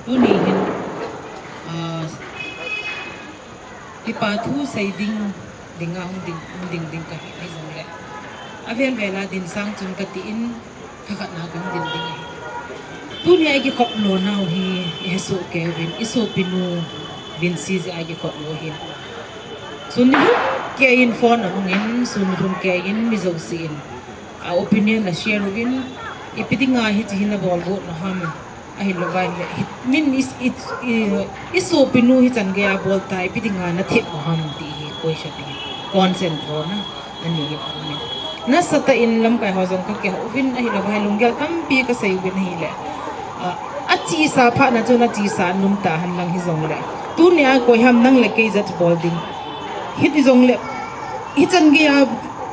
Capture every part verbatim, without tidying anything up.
Tuni hin, ah, hipa thu sei ding, dinga hung ding, hung ding ding kahi, hijongle. Avel vel a din sang chun kati in, thakhat na kahung din ding ahi. Tuni a ikikhop lo nau hi, ihesoh kei uvin, isopinu Vinci jeh a ikikhop lo hi. Sun nilhum kei in phone ahung in, sun nilhum kei in mi jouse in a opinion a share uvin, ipi dinga hiche hi nabol got nau ham, ahilou vai le, hi, min is, i, i, isopinu hichan gei a bol ta, ipi dinga nathem u ham ti hi question hi, consent thona, ani hi aum in. Nasatah in lamkai ho jong kakihou uvin, ahilou vai lunggel tampi kasei uvin ahile. Ah, achesa phat na chun achesa nom ta ham nang hijongle. Tuni a koi ham nang le kei judge bol ding. Hiti jongle, hichan gei a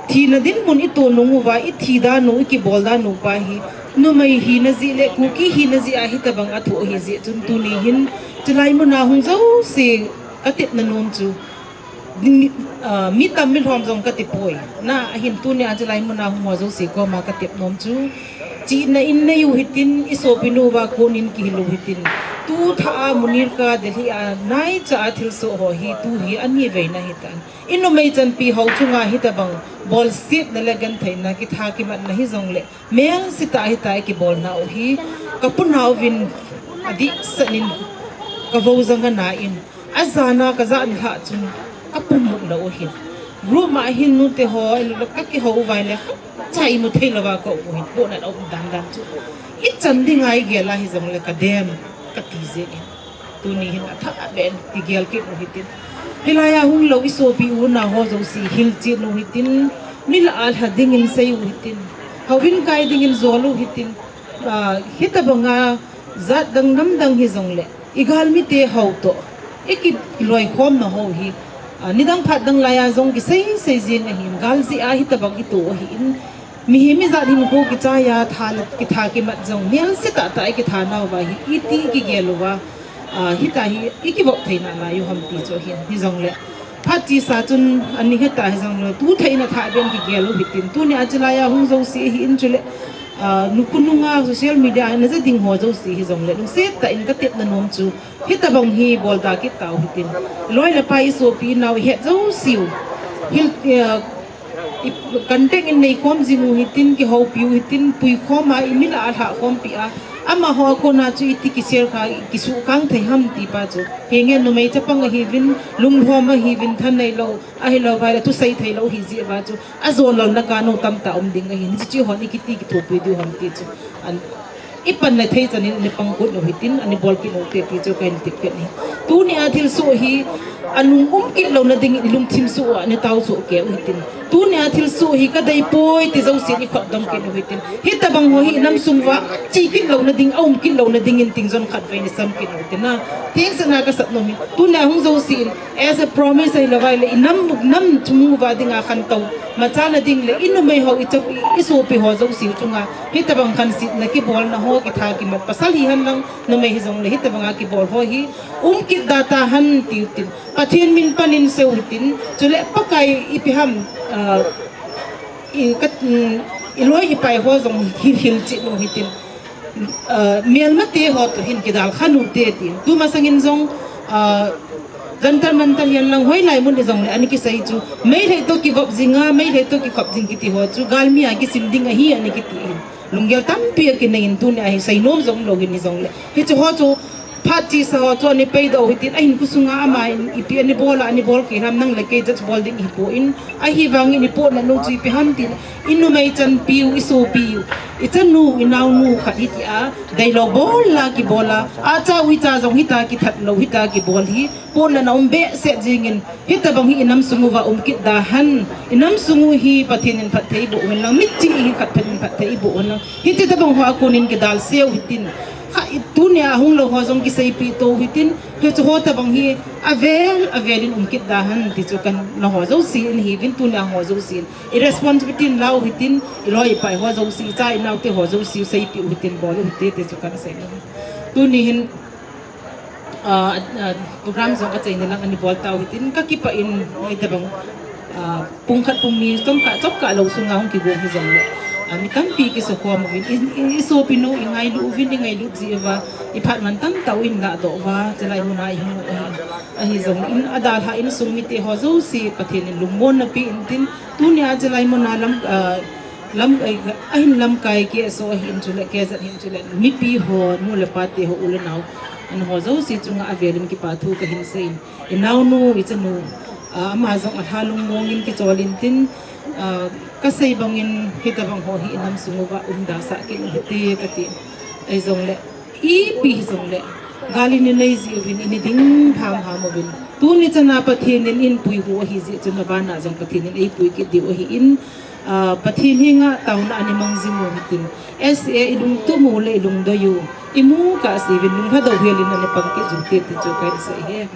thina dinmun itoh nung uva, ithi dan u, ikibol dan u pa hi, numei hina jeh le, Kuki hina jeh a hitabang athoh ahi jeh chun tuni hin, chulai mun a hung jouse katepna nom chu, mi, ah, mi tam mi lhom jong kati poi. Na, ahin tuni a chulai mun a hung ho jouse koma katep nom chu, chihna in nei u hitin, isopinu va kon in kihil u hitin. Tu thah a Munirka Delhi a naicha a thilsoh ho hi, tu hi ani veina hitan. Inumei chanpi ho chunga hitabang bolsetna le gentheina, kitha kimatna hijongle, melse tah a hitia ikibol nau hi, kapu nauvin adihsan in kavou jang ana in, ajana kajah nilhah chun kapumut lou u hin. Room a hin nute ho, ilou kakihou uvai le, chai mu thei louva kaum u hin, pohnat aum dan dan chu. Ichan dinga igel a hijongle kadem, kati jeng in. Tuni hin athah a ben kigel kit u hitin. Hilai a hung lou isopi u nao ho jouse hilchen u hitin. Mi lah a lha dingin sei u hitin. Houin kai dingin jol u hitin. Ah, hitabanga jat dang nam dang hijongle, igalmite ho toh ikiloikhomna ho hi, ah, nidang phat dang lai a jong kisei sei jeng ahin, gal jeh a hitabang itoh ahin. Mihem ijat hinkho kichai a tha le kitha kimat jong melse tah tah a ikitha nauva hi, iti ikigel uva, ah, hitia hi ikivop thei nalai u ham ti chu ahin, hijongle. Phat chesa chun ani heta hijongle, tu thei in athah ben kigel u hitin, tuni a chulai a hung jouse ahin chule, ah, nukhonung a social media a naja ding ho jouse hijongle, lungset tah in katepna nom chu, hitabang hi bolda kit tau hitin. Loi le pai, isopi inao ihet jouseu. Hil, ah, i, contact in neikhom jing u hitin, kihoupi u hitin, puikhom a, imi lah a lhahkhompi a. Amaho a kona chu iti kishare kha, kisuhkhang thei ham ti pa chu. Henge numei chapang ahiuvin, lunglhom ahiuvin, thaneilou, ahilou vai le thusei theilou ahi jeh uva chu. Ajonlelna kanu tamtah um ding ahin, hiche hon ikiti kithopi diu ham ti chu. An, ipanna thei chan in ani pang kit u hitin, ani bol kit u hite ti chu kahin tep kit ahi. Tuni a thilsoh hi, anung um kit louna dingin ilungthim soh uva ani taosoh kei u hitin. Tuni a thilsoh hi kadei poi ti jousen ikhutdom kit u hitin. Hitabang ho hi inam sung uva che kit louna ding, aum kit louna dingin ting jon khatvei in isam kit u hitin a. Thengsetna kasap nom hi. Tuni a hung jouse in, as a promise ahilou vai le, inam, nam thum uva dinga khantou machal na ding le, inumei ho, ichap, i, isopi ho jouse chunga hitabang khansetna kibolna ho, kitha kimat, pasal hihen lang, numei hijongle, hitabanga kibol ho hi um kit da tahen tiu hitin. Pathen min pan in sei u hitin, chule Pakai ipi ham, ah, i, ka, mm, iloi ipai ho jong hi, hilchen u hitin. Ah, melmate ho toh hin kidalkhan u hite tin. Tumasang in jong, ah, Jantar Mantar hihen lang hoilai mun hijongle, ani kisei chu, Meitei toh kivop jing a, Meitei toh kikhop jing kiti ho chu, galmi a kisim ding ahi, ani kiti hin. Lunggel tampi akinei in tuni a hi seinom jong lou hin hijongle. Hiche ho chu, phat chesa ho chu ani peidoh u hitin, ahinkho sunga ama in ipi ani bol a, ani bol kei ham, nang le kei judge bol ding hipon, ahivangin ipohnat u chu ipi ham tin, inumei chanpiu, isopiu, ichanu, inaonu khat hitia deilou bol a kibol a, achau icha jong hitia kithat lou, hitia kibol hi, pohnatna um behseh jengin, hitabang hi inam sung uva um kit da hen, inam sung u hi Pathen in phatthei boh hen lang, michih hi khat Pathen in phatthei boh hen lang, hiche tabang ho a konin kidalseu hitin, kha, i, tuni a hung lou ho jong kiseipeh to u hitin, hiche ho tabang hi avel avel in um kit da hen ti chu ka, naho jouse in hiuvin, tuni a ho jouse in i responsibility in lau hitin, iloi ipai ho jouse, icha inaote ho jouse u seipeh u hitin, bol u hite ti chu kana sei nom. Tuni hin, ah, ah, program jong kachaina lang ani bol tau hitin, kakipah in, hitabang, ah, pung khat pung ni, chomkhat, chomkhat lou sunga hung kigong hijongle, A, mi tampi kisokhom uvin, i, i, i sopinu i ngailu uvin, i ngailu ji uva, i phat man tamtah u in ladoh uva, chulai muna i hung u ahi. Ahi jong in adalha insung mite ho jouse Pathen in lungmonna pe intin, tunia chulai muna lam, a, lam, a, ahin lamkai keiso ahin chule, keijat hin chule, mipi ho, nu le pa te ho, u le nao, an ho jouse chunga avelin kipa thu kahin seiyin. I naonu, i chanu, a, ama jong alha lungmong in kichol intin, a, kasei bangin hitobang ho hi i nam sung uva um dasah kit u hite kati. Ahi jongle, ipi hijongle, gal in i nei ji uvin, in i ding hamham uvin. Tuni chana Pathen in eipui u ahi jeh chun, abana jong Pathen in eipui kit diu ahin, a, Pathen henga taona ana mang jing u hitin. S A i lungtup u le i lungdei u, i mu kah seuvin, lunglhadou helin ana pang kit jing u hite ti chu kahin sei e.